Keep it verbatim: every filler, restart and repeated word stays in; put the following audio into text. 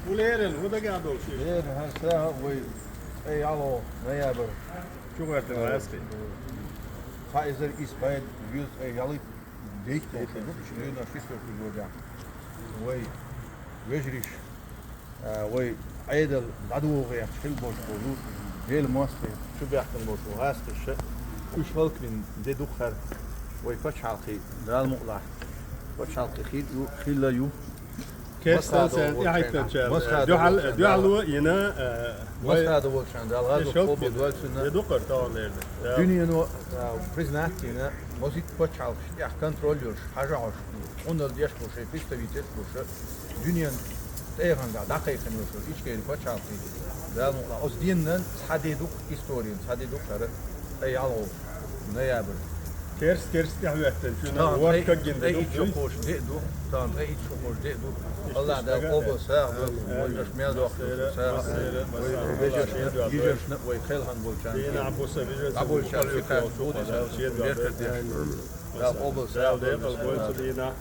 Улерен, удагадол ши. Леррина хӀара сагӀа вай, ткъе ялхо ноябрь. Чу гӀертан ваьсти. Кхо эзар исс бӀаь юьзза ткъе ялхайтта, дейтта хӀокху ду, ши дуьйна ши сорта года. Вай вежарий, а, вай Ӏедал дӀадогӀу гӀерташ хилла болуш болу, Делан мостагӀий, чу баьхкина болуш болу гӀазкхаша, уьш хӀаллакбина де ду-кх хӀара, вай пачхьалкхе, Дала мукъалахь, пачхьалкхе хи-, ю-, хилла ю. Керстал Масхадов царна волчарна. ТӀехьайттанчарна. Масхадов Дуьхьал-, волчарна. Дуьхьало йина, а, вай Масхадов волчарна, Дала гӀазот къобалдойла цунна. Де ду-кх хӀара товар лерина. Дуьнено, а, признать йина, масийтта пачхьалкхашна тӀехь контроль йолуш, хьажа Ӏаш, къуналла деш болуш, представитель болуш, дуьнен тӀегӀанга дӀакхайкхина йолуш, Ичкери пачхьалкхе, Дала мукъалахь, оцу денна цхьа де ду-кх историн, цхьа де ду-кх хӀара, ткъе ялхо ноябрь. Керс, керс тӀехьахӀоьттина, чуьнан ворхӀ каггина де ду-кх. Тхан ткъе итт шо кхочу де ду, тхан ткъе итт шо кхочу де ду. АллахӀ Дала къобал сагӀа дойла, вай аша мел доккху сагӀа, вай вежаршна, йижаршна, вай кхелхина болчарна. Дала къобал сагӀа дойла.